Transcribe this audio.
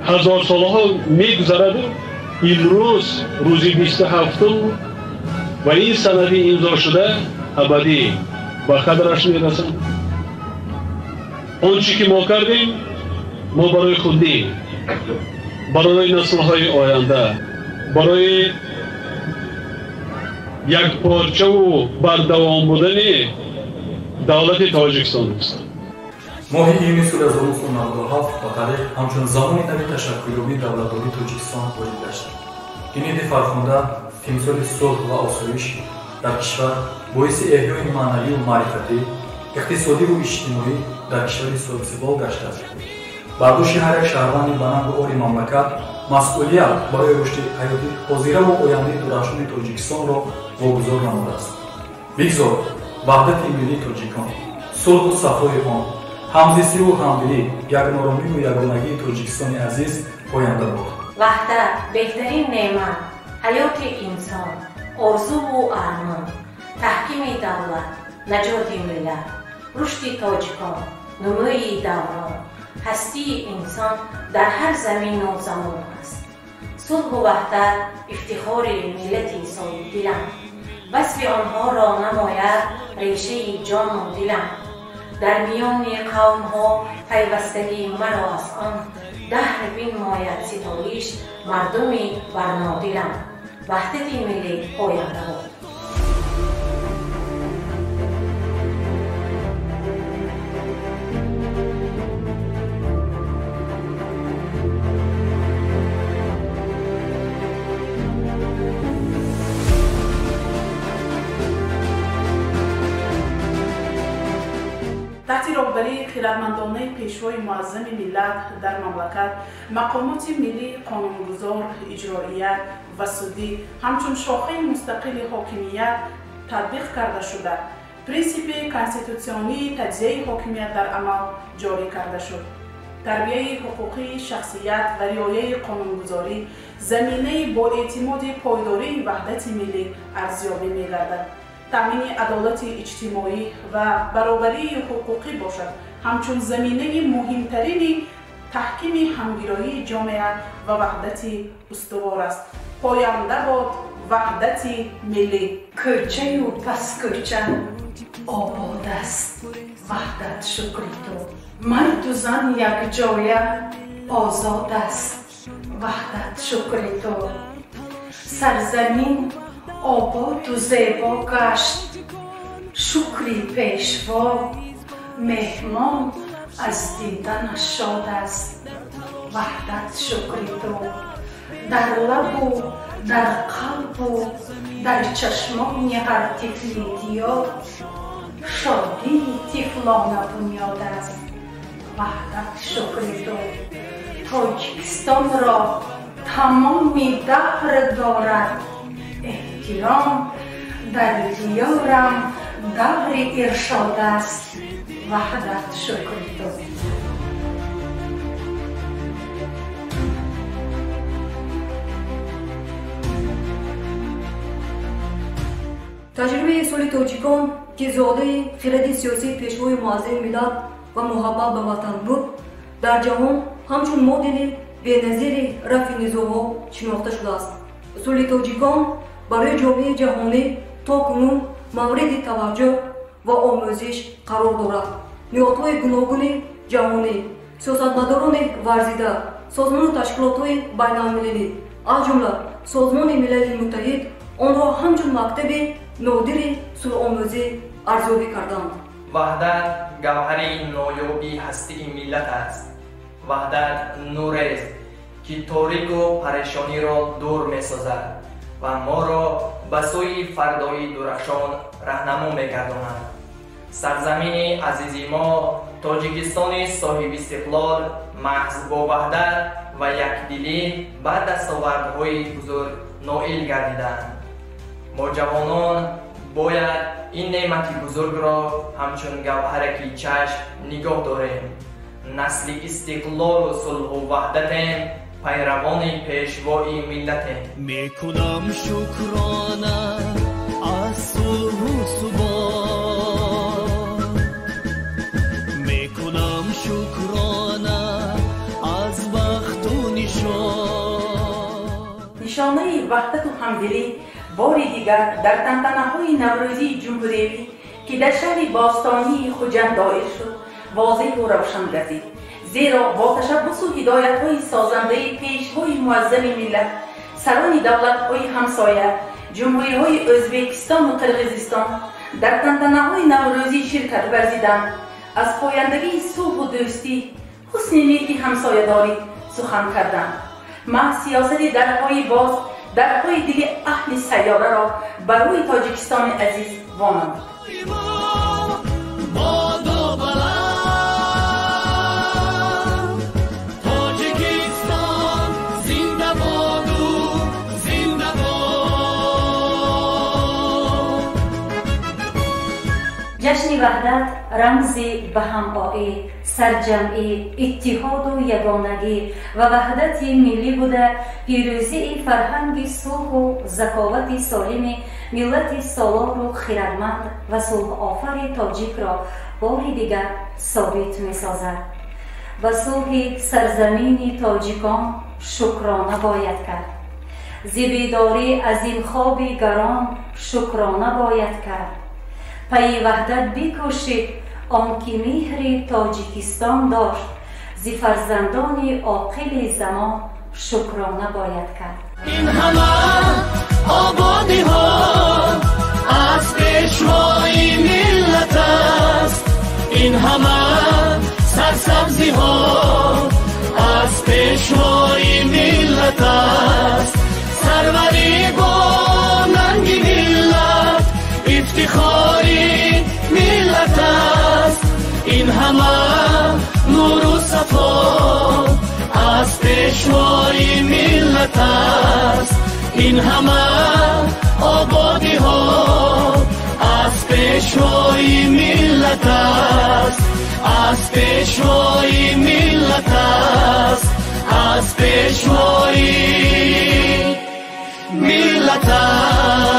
Ҳазорсолаҳо мегузараду имрӯз рӯзи 27 ва ин санади имзошуда абадӣ ба қадраш мерасанд. Он чӣ ки мо кардем, мо барои худ нӣ, барои наслҳои оянда, барои якпорчаву бардавом будани давлати Тоҷикистон аст. Моҳи июни соли 1997 ба таърих ҳамчун замони нави ташаккулёбии давлатдории Тоҷикистон ворид гашт. Ин иди фархунда тимсоли сулҳ ва осоиш дар кишвар боиси эҳёи маънавию маърифатӣ, иқтисодиву иҷтимоӣ дар кишвари соҳибистиқлол гаштааст. Бар дӯши ҳар як шаҳрванди банангу ори мамлакат масъулият барои рушди ҳаёти ҳозираву ояндаи дурахшони Тоҷикистонро вогузор намудааст. Бигзор ваҳдати миллии тоҷикон, сулҳу сафои он, ҳамзистиву ҳамдилӣ, якноромиву ягонагии Тоҷикистони азиз поянда бод. Ваҳдат беҳтарин неъмат, ҳаёти инсон, орзуву армон, таҳкими давлат, наҷоти миллат, рушди тоҷикон, нумӯи даврон, ҳастии инсон дар ҳар замину замон аст. Сулҳу ваҳдат ифтихори миллати соҳибдилам, васфи онҳоро намояд решаи ҷону дилам. Дар миёни қавмҳо пайвастагии маро аз он даҳр бинмояд ситоиш мардуми барнодилам. Ваҳдати миллӣ поянда бод. Таҳти роҳбарии хиратмандонаи пешвои муаззами миллат дар мамлакат мақомоти миллии қонунгузор, иҷроия ва судӣ ҳамчун шохаи мустақили ҳокимият татбиқ карда шуда, принсипи конститутсионии таҷзияи ҳокимият дар амал ҷорӣ карда шуд. Тарбияи ҳуқуқии шахсият ва риояи қонунгузорӣ заминаи боэътимоди пойдории ваҳдати миллӣ арзёбӣ мегардад. Таъмини адолати иҷтимоӣ ва баробарии ҳуқуқӣ бошад ҳамчун заминаи муҳимтарини таҳкими ҳамгироии ҷомеа ва ваҳдати устувор аст. Поянда бод ваҳдати миллӣ. Кӯчаю паскӯча обод аст ваҳдат шукри ту. Марду зан якҷоя озод аст ваҳдат шукри ту. Сарзамин ободу зебо гашт шукри пешво, меҳмон аз диданаш шод аст ваҳдат шукри ту. Дар лабу дар қалбу дар чашмони ҳар тифли диёр шодии тифлона бунёд аст ваҳдат шукри ту. Тоҷикистонро тамоми даҳр дорад эҳтиром, дар диёрам даври иршод аст ваҳдат шукри ту. Таҷрибаи соли тоҷикон, ки зодаи хиради сиёсии пешвои муаззами миллат ва муҳаббат ба ватан буд, дар ҷаҳон ҳамчун модели беназири рафъи низоъҳо шинохта шудааст. Сулҳи тоҷикон барои ҷомеаи ҷаҳонӣ то кунун мавриди таваҷҷӯҳ ва омӯзиш қарор дорад. Ниҳодҳои гуногуни ҷаҳонӣ, сиёсатмадорони варзида, созмону ташкилотҳои байналмилалӣ, аз ҷумла Созмони Милали Муттаҳид онро ҳамчун мактаби нодири сулҳомӯзӣ арзёбӣ карданд. Ваҳдат гавҳари ноёби ҳастии миллат аст. Ваҳдат нурест, ки торику парешониро дур месозад ва моро ба сӯи фардои дурахшон раҳнамо мегардонад. Сарзамини азизи мо, Тоҷикистони соҳибистиқлол, маҳз бо ваҳдат ва якдилӣ ба дастовардҳои бузург ноил гардиданд. Мо ҷавонон бояд ин неъмати бузургро ҳамчун гавҳараки чашм нигоҳ дорем. Насли истиқлолу сулҳу ваҳдатем, пайравони пешвои миллатем. Мекунам шукрона аз сулҳу субот, мекунам шукрона аз бахту Нишонаи ваҳдату ҳамдилӣ бори дигар дар тантанаҳои наврӯзии ҷумҳуриявӣ, ки дар шаҳри бостонии Хуҷанд доир шуд, возеҳу равшан гардид. Зеро бо ташаббусу ҳидоятҳои созандаи Пешвои Муаззами миллат, сарони давлатҳои ҳамсоя, ҷумҳуриҳои Ӯзбекистону Қирғизистон дар тантанаҳои наврӯзӣ ширкат варзиданд, аз пояндагии сулҳу дӯстӣ, ҳусни неки ҳамсоядорӣ сухан карданд. Маҳз сиёсати дарҳои боз дарҳои дили аҳли сайёраро ба рӯи Тоҷикистони азиз вонамуд. Боду баланд, Тоҷикистон зинда боду зинда бод. Ҷашни Ваҳдат рамзи ба ҳамоӣ, сарҷамъӣ, иттиҳоду ягонагӣ ва ваҳдати миллӣ буда, пирӯзии фарҳанги сулҳу заковати солими миллати солору хирадманд ва сулҳофари тоҷикро бори дигар собит месозад. Ба сулҳи сарзамини тоҷикон шукрона бояд кард. Зи бедорӣ аз ин хоби гарон шукрона бояд кард. Пайи ваҳдат бикӯшид он ки меҳри Тоҷикистон дошт, зи фарзандони оқили замон шукрона бояд кард. Ин ҳама ободиҳо аз Пешвои миллат аст, ин ҳама сарсабзиҳо аз Пешвои миллат аст. Сарварӣ бо нанги миллат ифтихори миллат аст. Ин ҳама нуру сафо аз Пешвои миллат аст. Ин ҳама ободиҳо аз Пешвои миллат аст, аз Пешвои миллат аст, аз Пешвои миллат аст.